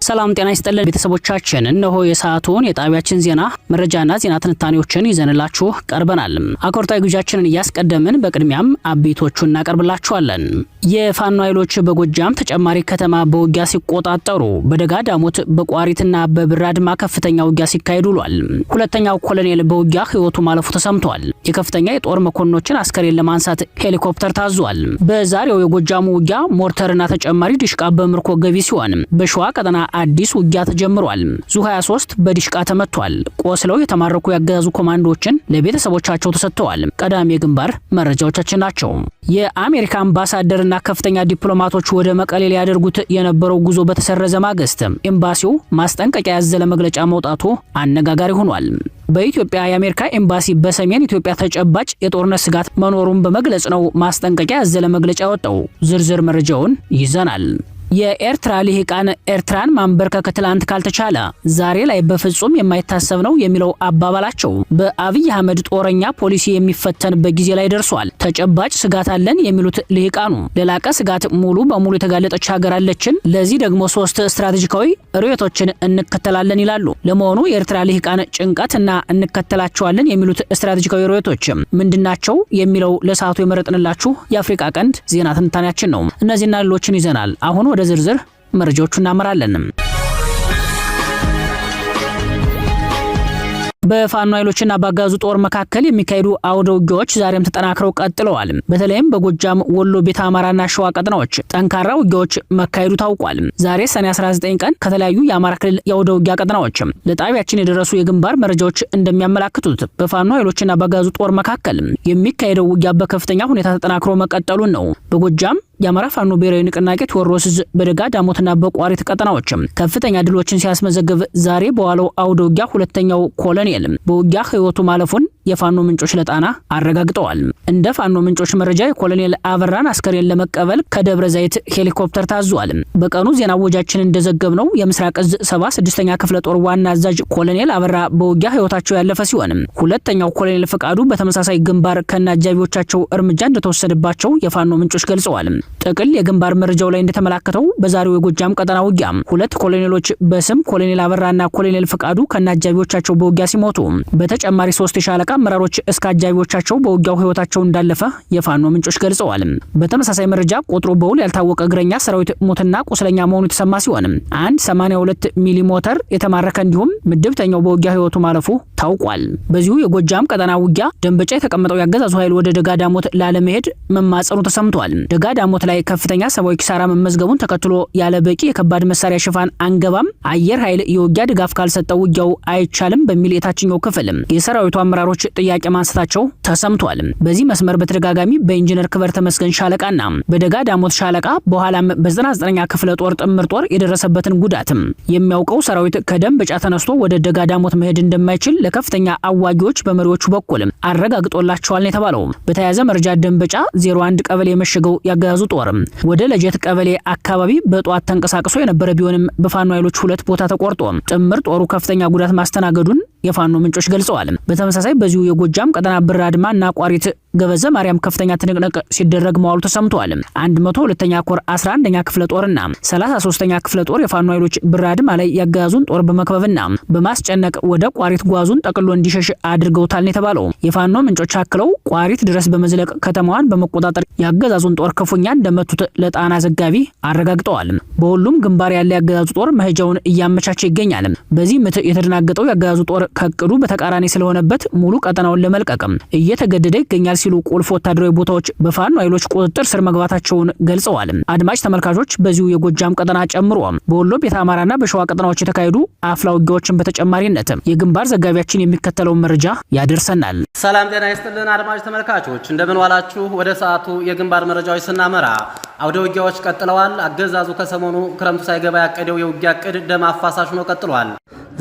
ሰላም ጤና ይስጥልን ቤተሰቦቻችን፣ እነሆ የሰዓቱን የጣቢያችን ዜና መረጃና ዜና ትንታኔዎችን ይዘንላችሁ ቀርበናል። አኮርታዊ ጉዣችንን እያስቀደምን በቅድሚያም አበይቶቹን እናቀርብላችኋለን። የፋኖ ኃይሎች በጎጃም ተጨማሪ ከተማ በውጊያ ሲቆጣጠሩ፣ በደጋ ዳሞት በቋሪትና በብር አድማ ከፍተኛ ውጊያ ሲካሄድ ውሏል። ሁለተኛው ኮሎኔል በውጊያ ህይወቱ ማለፉ ተሰምቷል። የከፍተኛ የጦር መኮንኖችን አስከሬን ለማንሳት ሄሊኮፕተር ታዟል። በዛሬው የጎጃሙ ውጊያ ሞርተርና ተጨማሪ ድሽቃ በምርኮ ገቢ ሲሆን፣ በሸዋ ቀጠና አዲስ ውጊያ ተጀምሯል። ዙ 23 በድሽቃ ተመቷል። ቆስለው የተማረኩ ያገዛዙ ኮማንዶዎችን ለቤተሰቦቻቸው ተሰጥተዋል። ቀዳሚ የግንባር መረጃዎቻችን ናቸው። የአሜሪካ አምባሳደርና ከፍተኛ ዲፕሎማቶች ወደ መቀሌ ሊያደርጉት የነበረው ጉዞ በተሰረዘ ማግስት ኤምባሲው ማስጠንቀቂያ ያዘለ መግለጫ መውጣቱ አነጋጋሪ ሆኗል። በኢትዮጵያ የአሜሪካ ኤምባሲ በሰሜን ኢትዮጵያ ተጨባጭ የጦርነት ስጋት መኖሩን በመግለጽ ነው ማስጠንቀቂያ ያዘለ መግለጫ ያወጣው። ዝርዝር መረጃውን ይዘናል። የኤርትራ ልሂቃን ኤርትራን ማንበርከክ ትላንት ካልተቻለ ዛሬ ላይ በፍጹም የማይታሰብ ነው የሚለው አባባላቸው በአብይ አህመድ ጦረኛ ፖሊሲ የሚፈተንበት ጊዜ ላይ ደርሷል። ተጨባጭ ስጋት አለን የሚሉት ልሂቃኑ ለላቀ ስጋት ሙሉ በሙሉ የተጋለጠች ሀገር አለችን፣ ለዚህ ደግሞ ሶስት ስትራቴጂካዊ ርዕዮቶችን እንከተላለን ይላሉ። ለመሆኑ የኤርትራ ልሂቃን ጭንቀት እና እንከተላቸዋለን የሚሉት ስትራቴጂካዊ ርዕዮቶች ምንድናቸው? የሚለው ለሰዓቱ የመረጥንላችሁ የአፍሪቃ ቀንድ ዜና ትንታኔያችን ነው። እነዚህና ሌሎችን ይዘናል። አሁን ወደ ዝርዝር መረጃዎቹ እናመራለን። በፋኖ ኃይሎችና በአገዛዙ ጦር መካከል የሚካሄዱ አውደ ውጊያዎች ዛሬም ተጠናክረው ቀጥለዋል። በተለይም በጎጃም፣ ወሎ፣ ቤተ አማራና ሸዋ ቀጠናዎች ጠንካራ ውጊያዎች መካሄዱ ታውቋል። ዛሬ ሰኔ 19 ቀን ከተለያዩ የአማራ ክልል የአውደ ውጊያ ቀጠናዎች ለጣቢያችን የደረሱ የግንባር መረጃዎች እንደሚያመላክቱት በፋኖ ኃይሎችና በአገዛዙ ጦር መካከል የሚካሄደው ውጊያ በከፍተኛ ሁኔታ ተጠናክሮ መቀጠሉን ነው። በጎጃም የአማራ ፋኖ ብሔራዊ ንቅናቄ ቴዎድሮስ ዕዝ በደጋ ዳሞትና በቋሪት ቀጠናዎች ከፍተኛ ድሎችን ሲያስመዘግብ ዛሬ በዋለው አውደ ውጊያ ሁለተኛው ኮሎኔል በውጊያ ህይወቱ ማለፉን የፋኖ ምንጮች ለጣና አረጋግጠዋል። እንደ ፋኖ ምንጮች መረጃ የኮሎኔል አበራን አስከሬን ለመቀበል ከደብረ ዘይት ሄሊኮፕተር ታዟል። በቀኑ ዜና ወጃችን እንደዘገብነው የምስራቅ ዕዝ 76ኛ ክፍለ ጦር ዋና አዛዥ ኮሎኔል አበራ በውጊያ ህይወታቸው ያለፈ ሲሆን፣ ሁለተኛው ኮሎኔል ፈቃዱ በተመሳሳይ ግንባር ከነ አጃቢዎቻቸው እርምጃ እንደተወሰደባቸው የፋኖ ምንጮች ገልጸዋል። ጥቅል የግንባር መረጃው ላይ እንደተመላከተው በዛሬው የጎጃም ቀጠና ውጊያ ሁለት ኮሎኔሎች በስም ኮሎኔል አበራና ኮሎኔል ፈቃዱ ከነ አጃቢዎቻቸው በውጊያ ሲሞቱ፣ በተጨማሪ 3 የሻለቃ አመራሮች እስከ አጃቢዎቻቸው በውጊያው ህይወታቸው እንዳለፈ የፋኖ ምንጮች ገልጸዋል። በተመሳሳይ መረጃ ቁጥሩ በውል ያልታወቀ እግረኛ ሰራዊት ሞትና ቁስለኛ መሆኑ የተሰማ ሲሆን፣ አንድ 82 ሚሊ ሞተር የተማረከ እንዲሁም ምድብተኛው በውጊያ ህይወቱ ማለፉ ታውቋል። በዚሁ የጎጃም ቀጠና ውጊያ ደንበጫ የተቀመጠው ያገዛዙ ኃይል ወደ ደጋ ዳሞት ላለመሄድ መማጸኑ ተሰምቷል። ደጋ ዳሞት ላይ ከፍተኛ ሰብአዊ ኪሳራ መመዝገቡን ተከትሎ ያለ በቂ የከባድ መሳሪያ ሽፋን አንገባም፣ አየር ኃይል የውጊያ ድጋፍ ካልሰጠው ውጊያው አይቻልም በሚል የታችኛው ክፍል የሰራዊቱ አመራሮች ጥያቄ ማንሳታቸው ተሰምቷል። በዚህ መስመር በተደጋጋሚ በኢንጂነር ክበር ተመስገን ሻለቃና በደጋ ዳሞት ሻለቃ በኋላም በ99ኛ ክፍለ ጦር ጥምር ጦር የደረሰበትን ጉዳትም የሚያውቀው ሰራዊት ከደንበጫ ተነስቶ ወደ ደጋ ዳሞት መሄድ እንደማይችል ለከፍተኛ አዋጊዎች በመሪዎቹ በኩል አረጋግጦላቸዋል ነው የተባለው። በተያያዘ መረጃ ደንበጫ 01 ቀበሌ የመሸገው ያገዛዙ ጦር ወደ ለጀት ቀበሌ አካባቢ በጠዋት ተንቀሳቅሶ የነበረ ቢሆንም በፋኖ ኃይሎች ሁለት ቦታ ተቆርጦ ጥምር ጦሩ ከፍተኛ ጉዳት ማስተናገዱን የፋኖ ምንጮች ገልጸዋል። በተመሳሳይ በዚሁ የጎጃም ቀጠና ብር አድማ እና ቋሪት ገበዘ ማርያም ከፍተኛ ትንቅንቅ ሲደረግ መዋሉ ተሰምቷል። 102ኛ ኮር 11ኛ ክፍለ ጦርና 33ኛ ክፍለ ጦር የፋኖ ኃይሎች ብር አድማ ላይ ያገዛዙን ጦር በመክበብና በማስጨነቅ ወደ ቋሪት ጓዙን ጠቅሎ እንዲሸሽ አድርገውታል ነው የተባለው። የፋኖ ምንጮች አክለው ቋሪት ድረስ በመዝለቅ ከተማዋን በመቆጣጠር ያገዛዙን ጦር ክፉኛ እንደመቱት ለጣና ዘጋቢ አረጋግጠዋል። በሁሉም ግንባር ያለ ያገዛዙ ጦር መሄጃውን እያመቻቸ ይገኛል። በዚህ ምት የተደናገጠው ያገዛዙ ጦር ከእቅዱ በተቃራኒ ስለሆነበት ሙሉ ቀጠናውን ለመልቀቅም እየተገደደ ይገኛል ሲሉ ቁልፍ ወታደራዊ ቦታዎች በፋኖ ኃይሎች ቁጥጥር ስር መግባታቸውን ገልጸዋል። አድማጭ ተመልካቾች፣ በዚሁ የጎጃም ቀጠና ጨምሮ በወሎ ቤተ አማራና በሸዋ ቀጠናዎች የተካሄዱ አፍላ ውጊያዎችን በተጨማሪነት የግንባር ዘጋቢያችን የሚከተለውን መረጃ ያደርሰናል። ሰላም ጤና ይስጥልን አድማጭ ተመልካቾች፣ እንደምን ዋላችሁ። ወደ ሰዓቱ የግንባር መረጃዎች ስናመራ አውደ ውጊያዎች ቀጥለዋል። አገዛዙ ከሰሞኑ ክረምቱ ሳይገባ ያቀደው የውጊያ እቅድ ደም አፋሳሽ ሆኖ ቀጥሏል።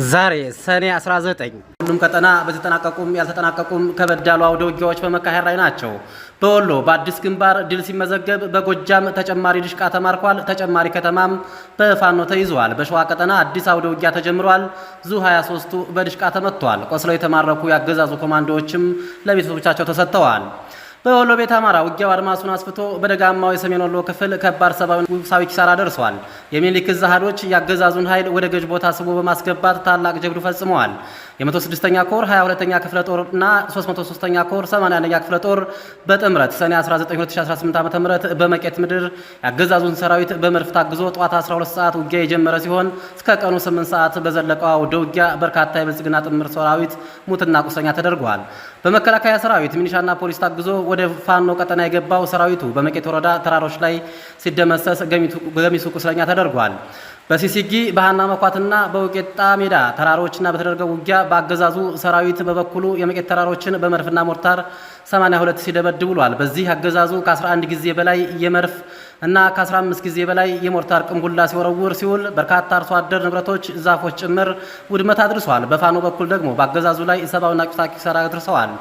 ዛሬ ሰኔ 19 ሁሉም ቀጠና በተጠናቀቁም ያልተጠናቀቁም ከበድ ያሉ አውደ ውጊያዎች በመካሄድ ላይ ናቸው። በወሎ በአዲስ ግንባር ድል ሲመዘገብ፣ በጎጃም ተጨማሪ ድሽቃ ተማርኳል። ተጨማሪ ከተማም በፋኖ ተይዟል። በሸዋ ቀጠና አዲስ አውደ ውጊያ ተጀምሯል። ዙ 23ቱ በድሽቃ ተመቷል። ቆስለው የተማረኩ ያገዛዙ ኮማንዶዎችም ለቤተሰቦቻቸው ተሰጥተዋል። በወሎ ቤት አማራ ውጊያው አድማሱን አስፍቶ በደጋማው የሰሜን ወሎ ክፍል ከባድ ሰብአዊ ኪሳራ ደርሷል። የሚኒልክ ዕዝ አሃዶች የአገዛዙን ኃይል ወደ ገዥ ቦታ ስቦ በማስገባት ታላቅ ጀብዱ ፈጽመዋል። የ106ኛ ኮር 22ኛ ክፍለ ጦር እና 303ኛ ኮር 81ኛ ክፍለ ጦር በጥምረት ሰኔ 19 2018 ዓ.ም በመቄት ምድር የአገዛዙን ሰራዊት በመድፍ ታግዞ ጠዋት 12 ሰዓት ውጊያ የጀመረ ሲሆን እስከ ቀኑ 8 ሰዓት በዘለቀው አውደ ውጊያ በርካታ የብልጽግና ጥምር ሰራዊት ሙትና ቁስለኛ ተደርጓል። በመከላከያ ሰራዊት ሚኒሻና ፖሊስ ታግዞ ወደ ፋኖ ቀጠና የገባው ሰራዊቱ በመቄት ወረዳ ተራሮች ላይ ሲደመሰስ ገሚሱ ቁስለኛ ተደርጓል። በሲሲጊ በሃና መኳትና በውቄጣ ሜዳ ተራሮችና በተደረገው ውጊያ በአገዛዙ ሰራዊት በበኩሉ የመቄት ተራሮችን በመድፍና ሞርታር 82 ሲደበድብ ውሏል። በዚህ አገዛዙ ከ11 ጊዜ በላይ የመድፍ እና ከ15 ጊዜ በላይ የሞርታር ቅንቡላ ሲወረውር ሲውል በርካታ አርሶ አደር ንብረቶች፣ ዛፎች ጭምር ውድመት አድርሷል። በፋኖ በኩል ደግሞ በአገዛዙ ላይ ሰብአዊና ቁሳዊ ኪሳራ አድርሰዋል።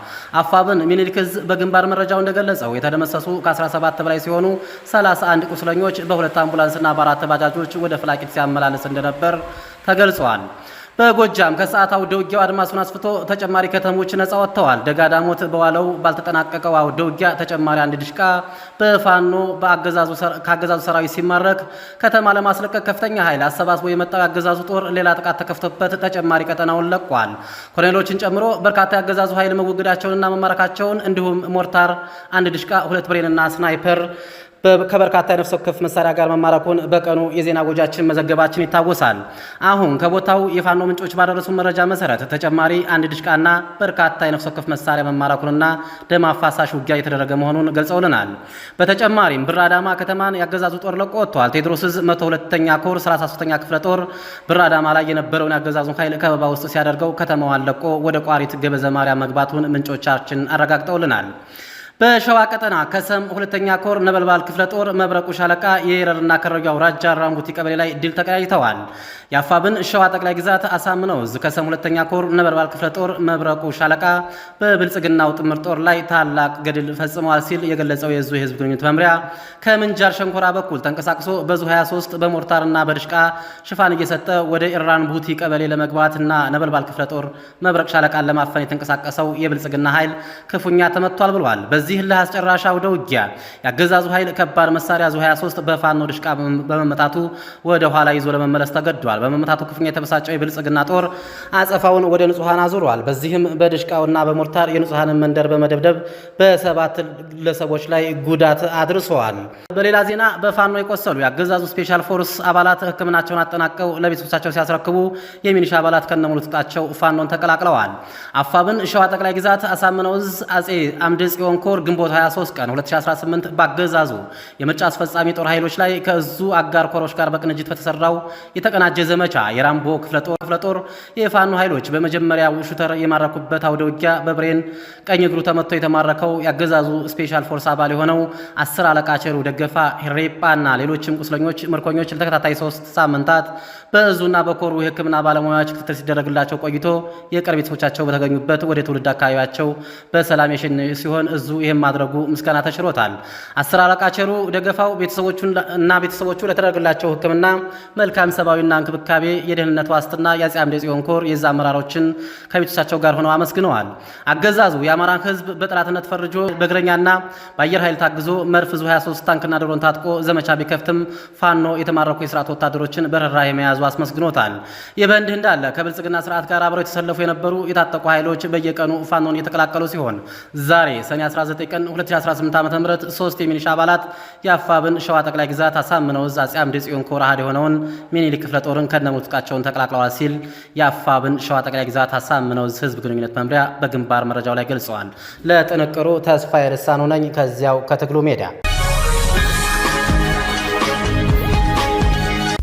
አፋብን ሚኒሊክ ዕዝ በግንባር መረጃው እንደገለጸው የተደመሰሱ ከ17 በላይ ሲሆኑ 31 ቁስለኞች በሁለት አምቡላንስና በአራት ባጃጆች ወደ ፍላቂት ሲያመላልስ እንደነበር ተገልጿል። በጎጃም ከሰዓት አውደ ውጊያው አድማሱን አስፍቶ ተጨማሪ ከተሞች ነጻ ወጥተዋል። ደጋዳሞት በዋለው ባልተጠናቀቀው አውደ ውጊያ ተጨማሪ አንድ ድሽቃ በፋኖ ከአገዛዙ ሰራዊት ሲማረክ ከተማ ለማስለቀቅ ከፍተኛ ኃይል አሰባስቦ የመጣው የአገዛዙ ጦር ሌላ ጥቃት ተከፍቶበት ተጨማሪ ቀጠናውን ለቋል። ኮሎኔሎችን ጨምሮ በርካታ የአገዛዙ ኃይል መወገዳቸውንና መማረካቸውን እንዲሁም ሞርታር፣ አንድ ድሽቃ፣ ሁለት ብሬንና ስናይፐር ከበርካታ የነፍስ ወከፍ መሳሪያ ጋር መማረኩን በቀኑ የዜና ጎጃችን መዘገባችን ይታወሳል። አሁን ከቦታው የፋኖ ምንጮች ባደረሱ መረጃ መሰረት ተጨማሪ አንድ ድሽቃና በርካታ የነፍስ ወከፍ መሳሪያ መማረኩንና ደም አፋሳሽ ውጊያ የተደረገ መሆኑን ገልጸውልናል። በተጨማሪም ብር አዳማ ከተማን ያገዛዙ ጦር ለቆ ወጥቷል። ቴዎድሮስ ዕዝ 102ኛ ኮር 33ኛ ክፍለ ጦር ብር አዳማ ላይ የነበረውን ያገዛዙን ኃይል ከበባ ውስጥ ሲያደርገው ከተማዋን ለቆ ወደ ቋሪት ገበዘ ማርያም መግባቱን ምንጮቻችን አረጋግጠውልናል። በሸዋ ቀጠና ከሰም ሁለተኛ ኮር ነበልባል ክፍለ ጦር መብረቁ ሻለቃ የኤረርና ከረዩ አውራጃ ራምቡቲ ቀበሌ ላይ ድል ተቀዳጅተዋል። የአፋብን ሸዋ ጠቅላይ ግዛት አሳምነው ዕዝ ከሰም ሁለተኛ ኮር ነበልባል ክፍለ ጦር መብረቁ ሻለቃ በብልጽግናው ጥምር ጦር ላይ ታላቅ ገድል ፈጽመዋል ሲል የገለጸው የዙ የህዝብ ግንኙነት መምሪያ ከምንጃር ሸንኮራ በኩል ተንቀሳቅሶ በዙ 23 በሞርታርና በድሽቃ ሽፋን እየሰጠ ወደ ኢራን ቡቲ ቀበሌ ለመግባትና ነበልባል ክፍለ ጦር መብረቅ ሻለቃን ለማፈን የተንቀሳቀሰው የብልጽግና ኃይል ክፉኛ ተመቷል ብሏል። በዚህ እልህ አስጨራሽ አውደ ውጊያ የአገዛዙ ኃይል ከባድ መሳሪያ ዙ 23 በፋኖ ድሽቃ በመመታቱ ወደ ኋላ ይዞ ለመመለስ ተገዷል። በመመታቱ ክፉኛ የተበሳጨው የብልጽግና ጦር አጸፋውን ወደ ንጹሐን አዙሯል። በዚህም በድሽቃውና በሞርታር የንጹሐንን መንደር በመደብደብ በሰባት ግለሰቦች ላይ ጉዳት አድርሰዋል። በሌላ ዜና በፋኖ የቆሰሉ የአገዛዙ special force አባላት ሕክምናቸውን አጠናቀው ለቤተሰቦቻቸው ሲያስረክቡ የሚኒሻ አባላት ከነሙሉ ትጥቃቸው ፋኖን ተቀላቅለዋል። አፋብን ሸዋ ጠቅላይ ግዛት አሳምነው ዕዝ አጼ አምደ ጽዮን ኮር ግንቦት 23 ቀን 2018 ባገዛዙ የምርጫ አስፈጻሚ ጦር ኃይሎች ላይ ከእዙ አጋር ኮሮች ጋር በቅንጅት በተሰራው የተቀናጀ ዘመቻ የራምቦ ክፍለ ጦር የፋኖ ኃይሎች በመጀመሪያው ሹተር የማረኩበት አውደ ውጊያ በብሬን ቀኝ እግሩ ተመቶ የተማረከው የአገዛዙ special force አባል የሆነው አስር አለቃ ቸሩ ደገፋ ሬጳና ሌሎችም ቁስለኞች ምርኮኞች ለተከታታይ 3 ሳምንታት በእዙና በኮሩ የሕክምና ባለሙያዎች ክትትል ሲደረግላቸው ቆይቶ የቅርብ ቤተሰቦቻቸው በተገኙበት ወደ ትውልድ አካባቢያቸው በሰላም የሸኘ ሲሆን እዙ ይህም ማድረጉ ምስጋና ተችሮታል። አስር አለቃ ቸሩ ደገፋው ቤተሰቦቹና ቤተሰቦቹ ለተደረገላቸው ሕክምና መልካም ሰብአዊና እንክብካቤ የደህንነት ዋስትና የአፄ አምደ ጽዮን ኮር የዛ አመራሮችን ከቤተሰቦቻቸው ጋር ሆነው አመስግነዋል። አገዛዙ የአማራን ሕዝብ በጠላትነት ፈርጆ በእግረኛና በአየር ኃይል ታግዞ መድፍ ዙ 23 ታንክና ድሮን ታጥቆ ዘመቻ ቢከፍትም ፋኖ የተማረኩ የስርዓት ወታደሮችን በርህራሄ መያዙ አስመስግኖታል። ይህ በእንዲህ እንዳለ ከብልጽግና ስርዓት ጋር አብረው የተሰለፉ የነበሩ የታጠቁ ኃይሎች በየቀኑ ፋኖን እየተቀላቀሉ ሲሆን ዛሬ ሰኔ 19 ቀን 2018 ዓ.ም ሶስት የሚሊሻ አባላት የአፋብን ሸዋ ጠቅላይ ግዛት አሳምነው ዕዝ አፄ አምደ ጽዮን ኮር አሃድ የሆነውን ሚኒሊክ ክፍለ ጦርን ከነሙሉ ትጥቃቸውን ተቀላቅለዋል ሲል የአፋብን ሸዋ ጠቅላይ ግዛት አሳምነው ዕዝ ህዝብ ግንኙነት መምሪያ በግንባር መረጃው ላይ ገልጸዋል። ለጥንቅሩ ተስፋዬ ልሳኑ ነኝ ከዚያው ከትግሉ ሜዳ።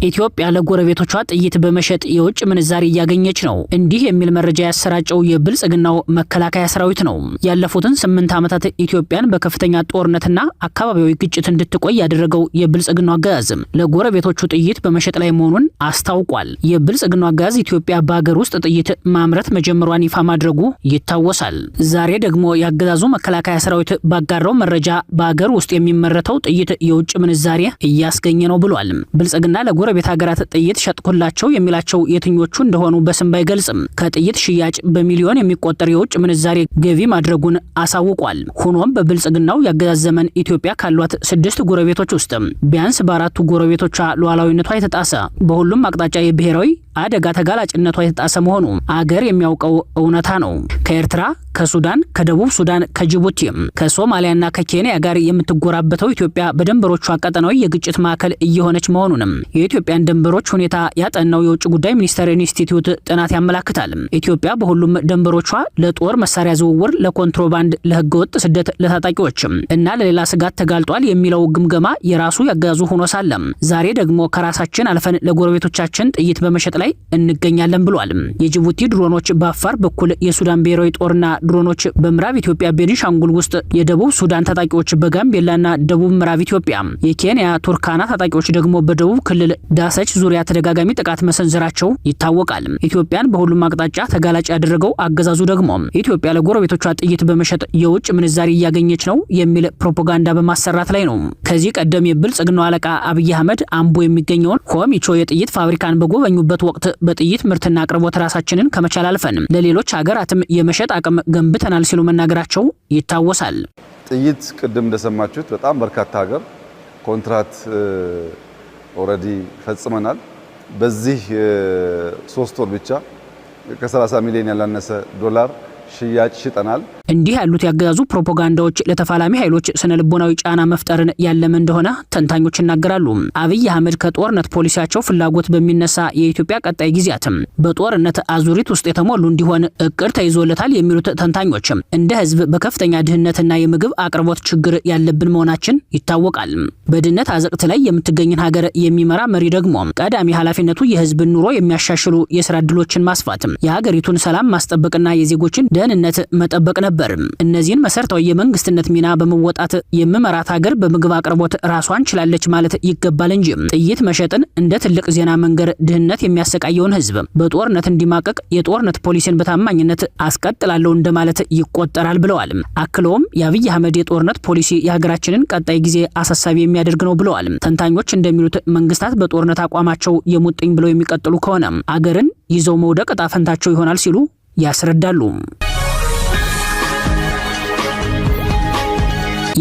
ኢትዮጵያ ለጎረቤቶቿ ጥይት በመሸጥ የውጭ ምንዛሪ እያገኘች ነው። እንዲህ የሚል መረጃ ያሰራጨው የብልጽግናው መከላከያ ሰራዊት ነው። ያለፉትን 8 ዓመታት ኢትዮጵያን በከፍተኛ ጦርነትና አካባቢያዊ ግጭት እንድትቆይ ያደረገው የብልጽግናው አገዛዝም ለጎረቤቶቹ ጥይት በመሸጥ ላይ መሆኑን አስታውቋል። የብልጽግናው አገዛዝ ኢትዮጵያ በሀገር ውስጥ ጥይት ማምረት መጀመሯን ይፋ ማድረጉ ይታወሳል። ዛሬ ደግሞ የአገዛዙ መከላከያ ሰራዊት ባጋራው መረጃ በሀገር ውስጥ የሚመረተው ጥይት የውጭ ምንዛሬ እያስገኘ ነው ብሏል። ብልጽግና ለጎረቤት ሀገራት ጥይት ሸጥኩላቸው የሚላቸው የትኞቹ እንደሆኑ በስም ባይገልጽም ከጥይት ሽያጭ በሚሊዮን የሚቆጠር የውጭ ምንዛሬ ገቢ ማድረጉን አሳውቋል። ሆኖም በብልጽግናው ያገዛዝ ዘመን ኢትዮጵያ ካሏት ስድስት ጎረቤቶች ውስጥ ቢያንስ በአራቱ ጎረቤቶቿ ሉዓላዊነቷ የተጣሰ፣ በሁሉም አቅጣጫ የብሔራዊ አደጋ ተጋላጭነቷ የተጣሰ መሆኑ አገር የሚያውቀው እውነታ ነው። ከኤርትራ፣ ከሱዳን፣ ከደቡብ ሱዳን፣ ከጅቡቲ፣ ከሶማሊያና ከኬንያ ጋር የምትጎራበተው ኢትዮጵያ በድንበሮቿ ቀጠናዊ የግጭት ማዕከል እየሆነች መሆኑንም የኢትዮጵያን ድንበሮች ሁኔታ ያጠናው የውጭ ጉዳይ ሚኒስቴር ኢንስቲትዩት ጥናት ያመላክታል። ኢትዮጵያ በሁሉም ድንበሮቿ ለጦር መሳሪያ ዝውውር፣ ለኮንትሮባንድ፣ ለህገወጥ ስደት፣ ለታጣቂዎች እና ለሌላ ስጋት ተጋልጧል የሚለው ግምገማ የራሱ ያገዛዙ ሆኖ ሳለም ዛሬ ደግሞ ከራሳችን አልፈን ለጎረቤቶቻችን ጥይት በመሸጥ ላይ እንገኛለን ብሏል። የጅቡቲ ድሮኖች በአፋር በኩል፣ የሱዳን ብሔራዊ ጦርና ድሮኖች በምዕራብ ኢትዮጵያ ቤኒሻንጉል ውስጥ፣ የደቡብ ሱዳን ታጣቂዎች በጋምቤላና ደቡብ ምዕራብ ኢትዮጵያ፣ የኬንያ ቱርካና ታጣቂዎች ደግሞ በደቡብ ክልል ዳሰች ዙሪያ ተደጋጋሚ ጥቃት መሰንዘራቸው ይታወቃል። ኢትዮጵያን በሁሉም አቅጣጫ ተጋላጭ ያደረገው አገዛዙ ደግሞ ኢትዮጵያ ለጎረቤቶቿ ጥይት በመሸጥ የውጭ ምንዛሪ እያገኘች ነው የሚል ፕሮፓጋንዳ በማሰራት ላይ ነው። ከዚህ ቀደም የብልጽግናው አለቃ አብይ አህመድ አምቦ የሚገኘውን ሆሚቾ የጥይት ፋብሪካን በጎበኙበት ወቅት በጥይት ምርትና አቅርቦት ራሳችንን ከመቻል አልፈን ለሌሎች ሀገራትም የመሸጥ አቅም ገንብተናል ሲሉ መናገራቸው ይታወሳል። ጥይት ቅድም እንደሰማችሁት በጣም በርካታ ሀገር ኮንትራት already ፈጽመናል። በዚህ 3 ወር ብቻ ከ30 ሚሊዮን ያላነሰ ዶላር ሽያጭ ሽጠናል። እንዲህ ያሉት ያገዛዙ ፕሮፓጋንዳዎች ለተፋላሚ ኃይሎች ስነ ልቦናዊ ጫና መፍጠርን ያለመ እንደሆነ ተንታኞች ይናገራሉ። አብይ አህመድ ከጦርነት ፖሊሲያቸው ፍላጎት በሚነሳ የኢትዮጵያ ቀጣይ ጊዜያትም በጦርነት አዙሪት ውስጥ የተሞሉ እንዲሆን እቅድ ተይዞለታል የሚሉት ተንታኞች እንደ ህዝብ በከፍተኛ ድህነትና የምግብ አቅርቦት ችግር ያለብን መሆናችን ይታወቃል። በድህነት አዘቅት ላይ የምትገኝን ሀገር የሚመራ መሪ ደግሞ ቀዳሚ ኃላፊነቱ የህዝብን ኑሮ የሚያሻሽሉ የስራ እድሎችን ማስፋት፣ የሀገሪቱን ሰላም ማስጠበቅና የዜጎችን ደህንነት መጠበቅ ነበር። እነዚህን መሰረታዊ የመንግስትነት ሚና በመወጣት የምመራት ሀገር በምግብ አቅርቦት ራሷን ችላለች ማለት ይገባል እንጂ ጥይት መሸጥን እንደ ትልቅ ዜና መንገር ድህነት የሚያሰቃየውን ህዝብ በጦርነት እንዲማቀቅ የጦርነት ፖሊሲን በታማኝነት አስቀጥላለሁ እንደማለት ይቆጠራል ብለዋል። አክለውም የአብይ አህመድ የጦርነት ፖሊሲ የሀገራችንን ቀጣይ ጊዜ አሳሳቢ የሚያደርግ ነው ብለዋል። ተንታኞች እንደሚሉት መንግስታት በጦርነት አቋማቸው የሙጥኝ ብለው የሚቀጥሉ ከሆነ አገርን ይዘው መውደቅ እጣ ፈንታቸው ይሆናል ሲሉ ያስረዳሉ።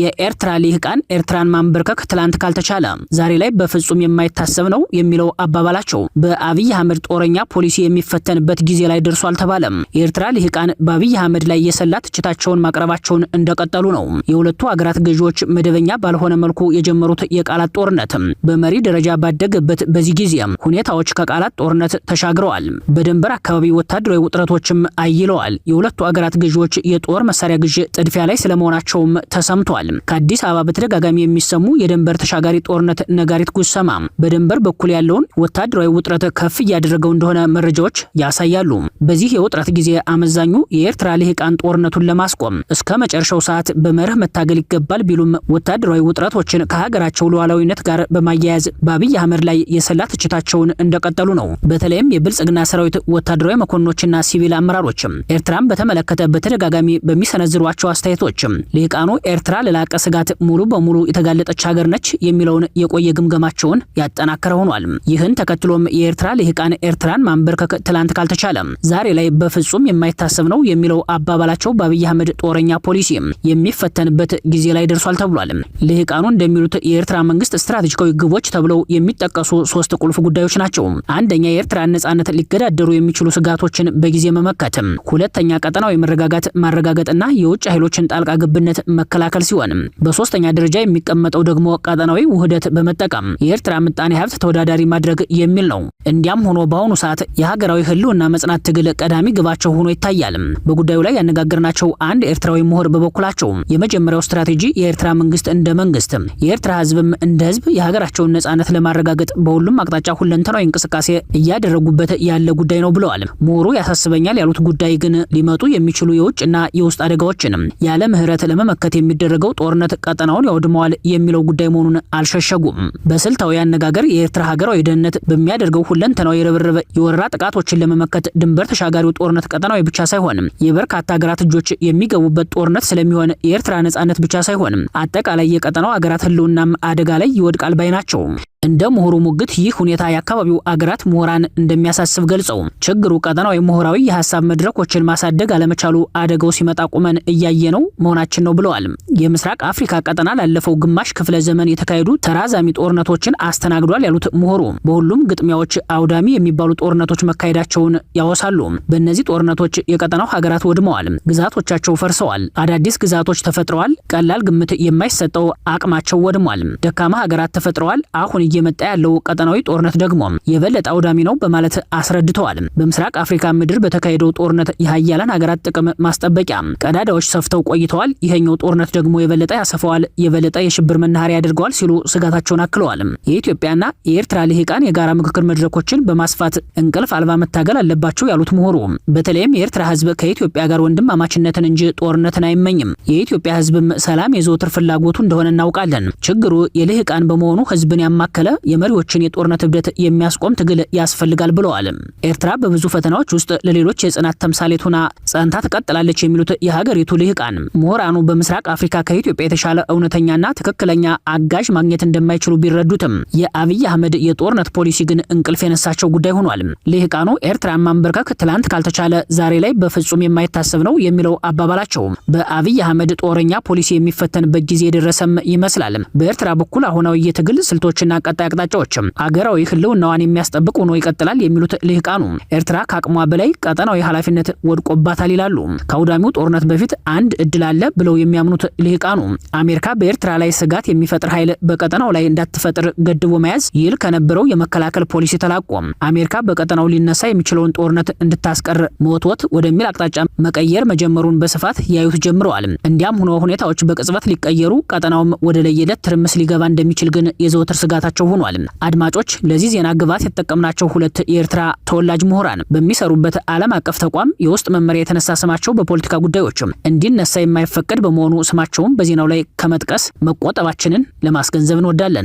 የኤርትራ ልሂቃን ኤርትራን ማንበርከክ ትላንት ካልተቻለ ዛሬ ላይ በፍጹም የማይታሰብ ነው የሚለው አባባላቸው በአብይ አህመድ ጦረኛ ፖሊሲ የሚፈተንበት ጊዜ ላይ ደርሷል ተባለም። የኤርትራ ልሂቃን በአብይ አህመድ ላይ የሰላ ትችታቸውን ማቅረባቸውን እንደቀጠሉ ነው። የሁለቱ ሀገራት ገዢዎች መደበኛ ባልሆነ መልኩ የጀመሩት የቃላት ጦርነት በመሪ ደረጃ ባደገበት በዚህ ጊዜ ሁኔታዎች ከቃላት ጦርነት ተሻግረዋል። በድንበር አካባቢ ወታደራዊ ውጥረቶችም አይለዋል። የሁለቱ ሀገራት ገዢዎች የጦር መሳሪያ ግዥ ጥድፊያ ላይ ስለመሆናቸውም ተሰምቷል። ከአዲስ አበባ በተደጋጋሚ የሚሰሙ የድንበር ተሻጋሪ ጦርነት ነጋሪት ጉሰማ በድንበር በኩል ያለውን ወታደራዊ ውጥረት ከፍ እያደረገው እንደሆነ መረጃዎች ያሳያሉ። በዚህ የውጥረት ጊዜ አመዛኙ የኤርትራ ልሂቃን ጦርነቱን ለማስቆም እስከ መጨረሻው ሰዓት በመርህ መታገል ይገባል ቢሉም ወታደራዊ ውጥረቶችን ከሀገራቸው ሉዓላዊነት ጋር በማያያዝ በአብይ አህመድ ላይ የሰላ ትችታቸውን እንደቀጠሉ ነው። በተለይም የብልጽግና ሰራዊት ወታደራዊ መኮንኖችና ሲቪል አመራሮችም ኤርትራን በተመለከተ በተደጋጋሚ በሚሰነዝሯቸው አስተያየቶችም ልሂቃኑ ኤርትራ ለላቀ ስጋት ሙሉ በሙሉ የተጋለጠች ሀገር ነች የሚለውን የቆየ ግምገማቸውን ያጠናከረ ሆኗል። ይህን ተከትሎም የኤርትራ ልሂቃን ኤርትራን ማንበርከክ ትላንት ካልተቻለ ዛሬ ላይ በፍጹም የማይታሰብ ነው የሚለው አባባላቸው በአብይ አህመድ ጦረኛ ፖሊሲ የሚፈተንበት ጊዜ ላይ ደርሷል ተብሏል። ልሂቃኑ እንደሚሉት የኤርትራ መንግስት ስትራቴጂካዊ ግቦች ተብለው የሚጠቀሱ ሶስት ቁልፍ ጉዳዮች ናቸው። አንደኛ፣ የኤርትራን ነጻነት ሊገዳደሩ የሚችሉ ስጋቶችን በጊዜ መመከት፣ ሁለተኛ፣ ቀጠናዊ መረጋጋት ማረጋገጥና የውጭ ኃይሎችን ጣልቃ ገብነት መከላከል ሲሆን በሶስተኛ ደረጃ የሚቀመጠው ደግሞ ቀጠናዊ ውህደት በመጠቀም የኤርትራ ምጣኔ ሀብት ተወዳዳሪ ማድረግ የሚል ነው። እንዲያም ሆኖ በአሁኑ ሰዓት የሀገራዊ ህልውና መጽናት ትግል ቀዳሚ ግባቸው ሆኖ ይታያል። በጉዳዩ ላይ ያነጋገርናቸው አንድ ኤርትራዊ ምሁር በበኩላቸው የመጀመሪያው ስትራቴጂ የኤርትራ መንግስት እንደ መንግስት፣ የኤርትራ ህዝብም እንደ ህዝብ የሀገራቸውን ነጻነት ለማረጋገጥ በሁሉም አቅጣጫ ሁለንተናዊ እንቅስቃሴ እያደረጉበት ያለ ጉዳይ ነው ብለዋል። ምሁሩ ያሳስበኛል ያሉት ጉዳይ ግን ሊመጡ የሚችሉ የውጭና የውስጥ አደጋዎችን ያለ ምህረት ለመመከት የሚደረገው ጦርነት ቀጠናውን ያወድመዋል የሚለው ጉዳይ መሆኑን አልሸሸጉም። በስልታዊ አነጋገር የኤርትራ ሀገራዊ ደህንነት በሚያደርገው ሁለንተናዊ ርብርብ የወረራ ጥቃቶችን ለመመከት ድንበር ተሻጋሪው ጦርነት ቀጠናዊ ብቻ ሳይሆን የበርካታ ሀገራት እጆች የሚገቡበት ጦርነት ስለሚሆን የኤርትራ ነጻነት ብቻ ሳይሆን አጠቃላይ የቀጠናው ሀገራት ህልውናም አደጋ ላይ ይወድቃል ባይ ናቸው። እንደ ምሁሩ ሙግት ይህ ሁኔታ የአካባቢው አገራት ምሁራን እንደሚያሳስብ ገልጸው ችግሩ ቀጠናዊ ምሁራዊ የሀሳብ መድረኮችን ማሳደግ አለመቻሉ አደጋው ሲመጣ ቁመን እያየነው መሆናችን ነው ብለዋል። የምስራቅ አፍሪካ ቀጠና ላለፈው ግማሽ ክፍለ ዘመን የተካሄዱ ተራዛሚ ጦርነቶችን አስተናግዷል ያሉት ምሁሩ በሁሉም ግጥሚያዎች አውዳሚ የሚባሉ ጦርነቶች መካሄዳቸውን ያወሳሉ። በእነዚህ ጦርነቶች የቀጠናው ሀገራት ወድመዋል፣ ግዛቶቻቸው ፈርሰዋል፣ አዳዲስ ግዛቶች ተፈጥረዋል፣ ቀላል ግምት የማይሰጠው አቅማቸው ወድሟል፣ ደካማ ሀገራት ተፈጥረዋል። አሁን እየመጣ ያለው ቀጠናዊ ጦርነት ደግሞ የበለጠ አውዳሚ ነው በማለት አስረድተዋል። በምስራቅ አፍሪካ ምድር በተካሄደው ጦርነት የሀያላን ሀገራት ጥቅም ማስጠበቂያ ቀዳዳዎች ሰፍተው ቆይተዋል። ይሄኛው ጦርነት ደግሞ የበለጠ ያሰፋዋል፣ የበለጠ የሽብር መናኸሪያ ያደርገዋል ሲሉ ስጋታቸውን አክለዋል። የኢትዮጵያና የኤርትራ ልሂቃን የጋራ ምክክር መድረኮችን በማስፋት እንቅልፍ አልባ መታገል አለባቸው ያሉት ምሁሩ በተለይም የኤርትራ ሕዝብ ከኢትዮጵያ ጋር ወንድማማችነትን እንጂ ጦርነትን አይመኝም። የኢትዮጵያ ሕዝብም ሰላም የዘወትር ፍላጎቱ እንደሆነ እናውቃለን። ችግሩ የልሂቃን በመሆኑ ሕዝብን ያማከለ የመሪዎችን የጦርነት እብደት የሚያስቆም ትግል ያስፈልጋል ብለዋል። ኤርትራ በብዙ ፈተናዎች ውስጥ ለሌሎች የጽናት ተምሳሌት ሆና ጸንታ ትቀጥላለች የሚሉት የሀገሪቱ ልሂቃን ምሁራኑ በምስራቅ አፍሪካ ከኢትዮጵያ የተሻለ እውነተኛና ትክክለኛ አጋዥ ማግኘት እንደማይችሉ ቢረዱትም የአብይ አህመድ የጦርነት ፖሊሲ ግን እንቅልፍ የነሳቸው ጉዳይ ሆኗል። ልሂቃኑ ኤርትራን ማንበርከክ ትላንት ካልተቻለ ዛሬ ላይ በፍጹም የማይታሰብ ነው የሚለው አባባላቸው በአብይ አህመድ ጦረኛ ፖሊሲ የሚፈተንበት ጊዜ የደረሰም ይመስላል። በኤርትራ በኩል አሁናዊ የትግል ስልቶችና ቀጣይ አቅጣጫዎችም አገራዊ ህልውናዋን የሚያስጠብቅ ሆኖ ይቀጥላል የሚሉት ልሂቃኑ ኤርትራ ከአቅሟ በላይ ቀጠናዊ ኃላፊነት ወድቆባታል ይላሉ። ከአውዳሚው ጦርነት በፊት አንድ እድል አለ ብለው የሚያምኑት ልሂቃኑ አሜሪካ በኤርትራ ላይ ስጋት የሚፈጥር ኃይል በቀጠናው ላይ እንዳትፈጥር ገድቦ መያዝ ይል ከነበረው የመከላከል ፖሊሲ ተላቆ አሜሪካ በቀጠናው ሊነሳ የሚችለውን ጦርነት እንድታስቀር መወትወት ወደሚል አቅጣጫ መቀየር መጀመሩን በስፋት ያዩት ጀምረዋል። እንዲያም ሆኖ ሁኔታዎች በቅጽበት ሊቀየሩ፣ ቀጠናውም ወደ ለየለት ትርምስ ሊገባ እንደሚችል ግን የዘወትር ስጋታቸው ሆኗል። አድማጮች፣ ለዚህ ዜና ግብዓት የተጠቀምናቸው ሁለት የኤርትራ ተወላጅ ምሁራን በሚሰሩበት ዓለም አቀፍ ተቋም የውስጥ መመሪያ የተነሳ ስማቸው በፖለቲካ ጉዳዮችም እንዲነሳ የማይፈቀድ በመሆኑ ስማቸውን በዜናው ላይ ከመጥቀስ መቆጠባችንን ለማስገንዘብ እንወዳለን።